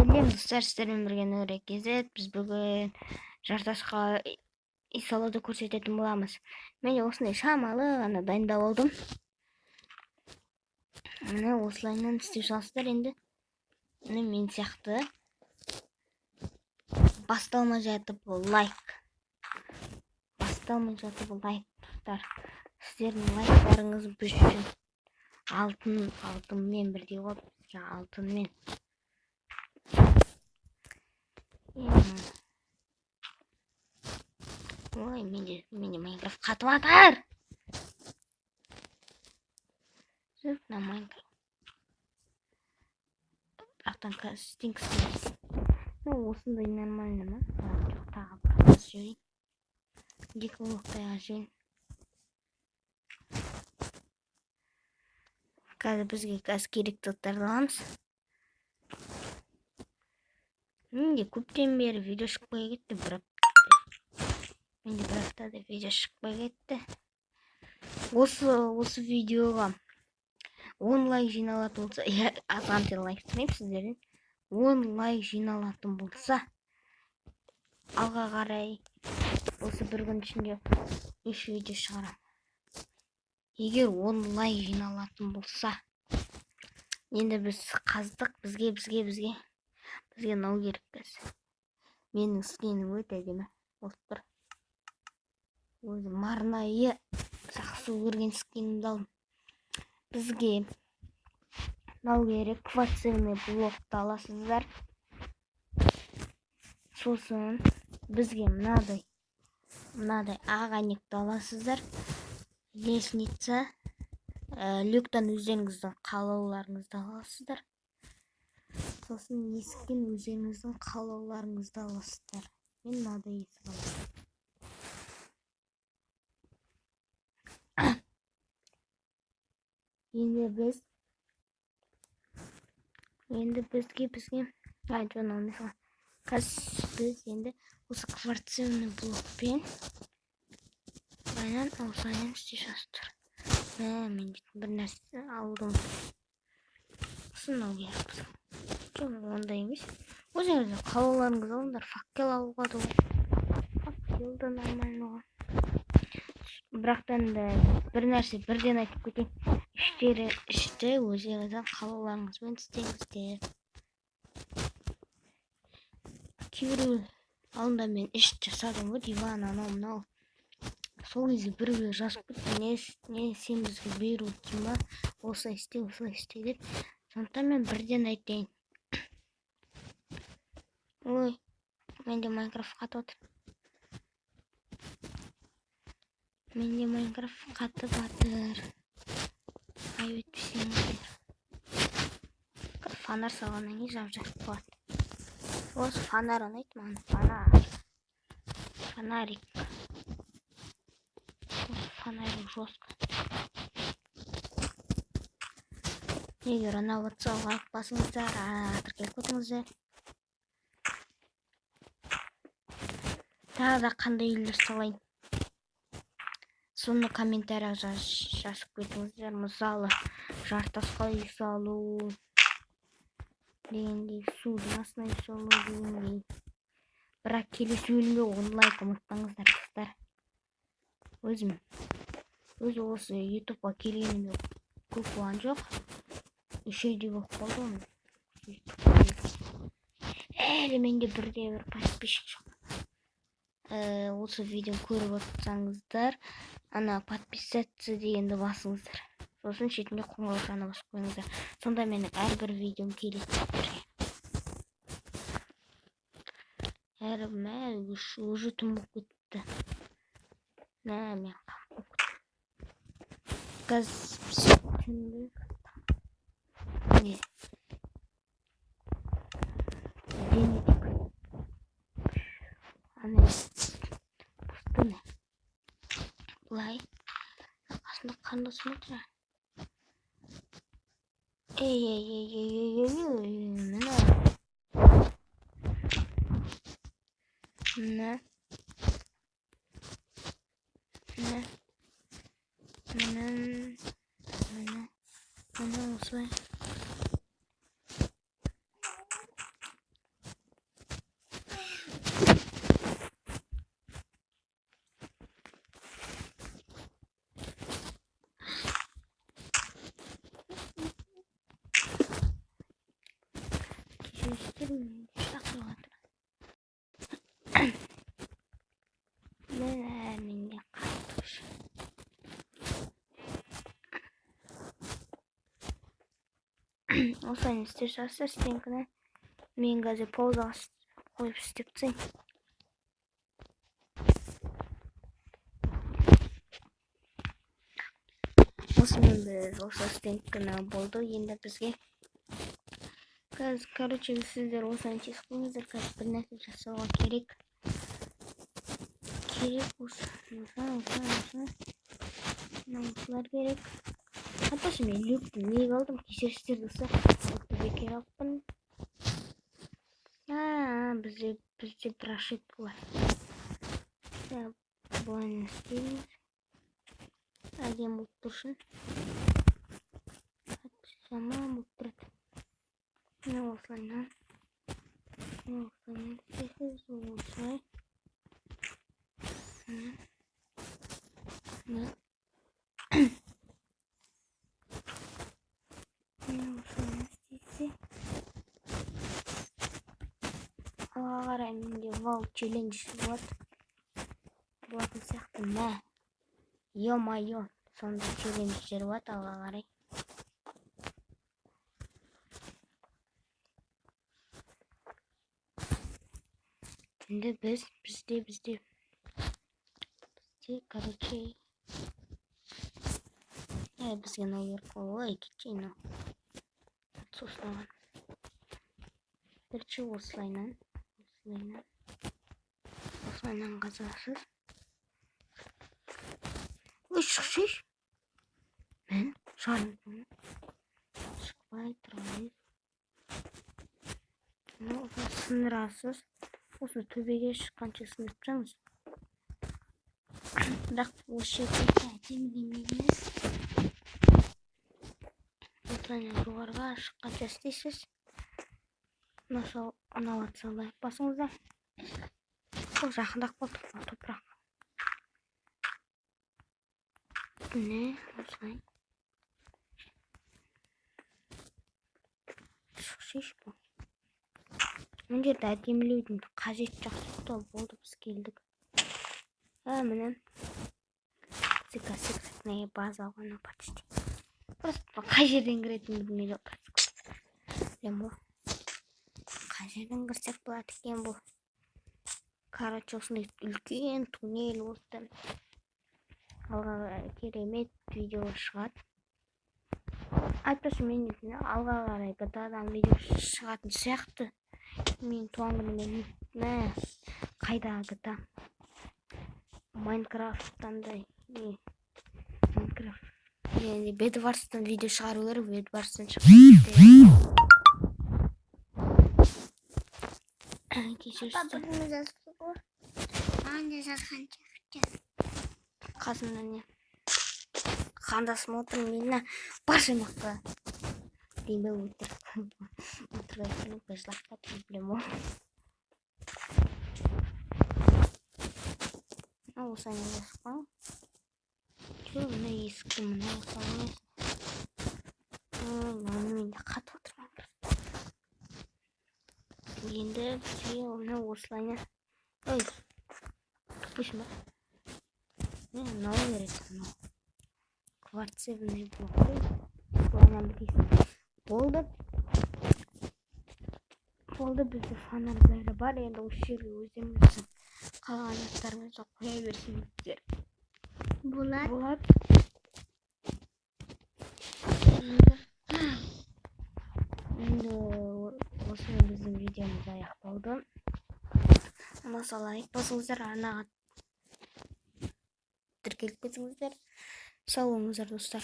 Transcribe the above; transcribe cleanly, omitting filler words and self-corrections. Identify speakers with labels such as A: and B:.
A: Сәлем достар, сіздермен бірге Нұрек KZ. Біз бүгін жартасқа үй салуды көрсететін боламыз. Мен осындай шамалы ғана дайындап алдым. Міне осылайынан істеп шығасыздар енді. Міне мен сияқты басталмай жатып лайк. Басталмай жатып лайк, достар. Сіздердің лайктарыңыз біз үшін алтын, алтынмен бірдей ғой, бізге алтынмен. Ой, менде Майнкрафт қатып жатыр. Жүр, мына Майнкрафт. Бірақтан істен кісі. Ну, осындай нормально ма? Жоқ, тағы бір аз жіберейін. 2 блоктай аз жіберейін. Қазір бізге қазір керекті заттарды аламыз. Менде көптен бері видео шықпай кетті, бір апта. Менде бір аптада видео шықпай кетті. Осы видеоға 10 лайк жиналатын болса, я азғантай лайк сұраймын сіздерден. 10 лайк жиналатын болса, алға қарай осы бір күн ішінде 3 видео шығарамын. Егер 10 лайк жиналатын болса, енді біз қаздық, бізге мынау керек қазір. Менің скинім өте әдемі болып тұр. Өзім арнайы жақсы көрген скинімді алдым. Бізге мынау керек, кварцевый блокты аласыздар. Сосын бізге мынадай ақ әйнекті аласыздар. Лестница, люктан өздеріңіздің қалауларыңызды аласыздар. Сосын есіктен өздеріңіздің қалауларыңызды аласыздар. Мен мынадай есік аламын. Енді бізге, ай, жоқ, мынау емес қой. Қазір біз енді осы кварцевый блокпен осылайынан, осылайынан істей шығасыздар. Мә, мен дейтін бір нәрсе алдым. Сосын мынау керек бізге. Жоқ, ондай емес. Өздеріңіздің қалауларыңызды алыңдар. Факел алуға да болады. Факел да нормально ғой. Бірақтан да бір нәрсе бірден айтып кетейін. Ішті өздеріңіздің қалауларыңызбен істеңіздер. Кейбіреу алдында мен іш жасадым ғой, диван, анау мынау. Сол кезде біреулер жазып кетті, не сен бізге беріп отырсың ба, осылай істе, осылай істе деп. Сондықтан мен бірден айтайын. Ой, менде Майнкрафт қатып отыр. Менде Майнкрафт қатып жатыр. Айып етпесеңіздер. Фонарь салғаннан кейін жап-жарық болады. Осы фонарь ұнайды маған, фонарь. Фонарик. Осы фонарик жестко. Егер ұнап отырса, лайк басыңыздар, тіркеліп кетіңіздер. Тағы да қандай үйлер салайын? Соны комментарияға жазып кетіңіздер. Мысалы, жартасқа үй салу дегендей, судың астына үй салу дегендей. Бірақ келесі бөлімге 10 лайк ұмытпаңыздар, достар. Өзі осы ютубқа келгеніме көп болған жоқ. 3 айдай болып қалды ғой. Әлі менде бірде бір подписчик жоқ. Осы видеоны көріп отырсаңыздар, ана подписаться дегенді басыңыздар. Сосын шетінде қоңыраушаны басып қойыңыздар. Сонда менің әрбір видеом келеді сіздерге. Әрі мә, уже түн болып кетті. Мә, мен қам болып кеттім. Қазір түнгі не? Дене ана пустыня. Былай. Қасында қандасым отыр. Ей, ей, ей, ей, ей, ей, ей, міне. Міне. Міне. Міне. Міне. Міне осылай. Кешіріңіздер, мені шақырып жатыр. Міне, менде қатты уже. Осылай істеп шығарсыздар стенкіні. Мен қазір паузаға қойып істеп тастайын. Осымен біз осы стенкіні болды. Енді бізге қазір, короче, сіздер осыны тез қойыңыздар. Қазір бір нәрсе жасауға керек. Керек осы. Осылай, осылай, осылай. Мына осылар керек. Айтпақшы, мен люкті неге алдым? Кешіріңіздер, достар. Люкті бекер алыппын. Бізде бір ошибка бар. Былай істейміз. Әдемі болып тұрсын. Жаман болып тұрады. Міне осылайынан. Міне осылайынан істейсіз, осылай. Міне. Міне осылайынан істейсіз. Алға қарай менде вау челлендж болады. Болатын сияқты. Мә. Ё-моё, сондай челлендждер болады алға қарай. Енді біз, бізде, бізде, бізде, короче, бізге мынау керек қой. Ой, кетші мынау. Сосын алған. Короче, осылайынан, осылайынан, осылайынан қазасыз. Ой, шықшы. Мен шығармын. Шықпай тұрған. Мына осыны сындырасыз. Осыны төбеге шыққанша сындырып тастаңыз. Бірақ осы жерде әдемілемейміз. Осылайынан жоғарыға шыққанша істейсіз. Мына сол ұнап жатса лайк басыңыздар. Ол жақындап қалды мына топырақ. Міне осылай. Шықшы бұл. Мына жерді әдемілеудің қажеті жоқ сияқты болды, біз келдік. Міне. Бізге секретная база алған почти. Просто қай жерден кіретінін білмей отырмыз. Білемін ғой. Қай жерден кірсек болады екен бұл. Короче, осындай үлкен туннель осы. Алға керемет видео шығады. Айтпақшы, мен алға қарай GTA-дан видео шығатын сияқты. Мен туған күніме мә, қайда GTA? Майнкрафттан да, не, Майнкрафт. Не, Бедварстан видео шығару керек, Бедварстан шығару. Кешіріңіздер.
B: Папа, бүгін жазды ғой. Маған да жазған сияқты.
A: Қасымда не? Қандасым отыр, мені бар жаймаққа. Деймін, өтірік. Өтірік айтсам, бір жылап қалып білемін ғой. Мына осылай жазып қойың. Жоқ, мына есікті мына осылай емес. Мынаны мен де қатып отырмын. Енді бізге мына осылай. Ой, тупойсың ба? Міне мынау керек, мынау. Кварцевый блок. Былайынан бітесің. Болды. Болды, бізде фонарь бәрі бар. Енді осы жерге өздеріңіздің қалған заттарыңызды қоя берсеңіздер.
B: Болады.
A: Болады. Енді осымен біздің видеомыз аяқталды. Ұнаса лайк басыңыздар, арнаға тіркеліп кетіңіздер. Сау болыңыздар, достар.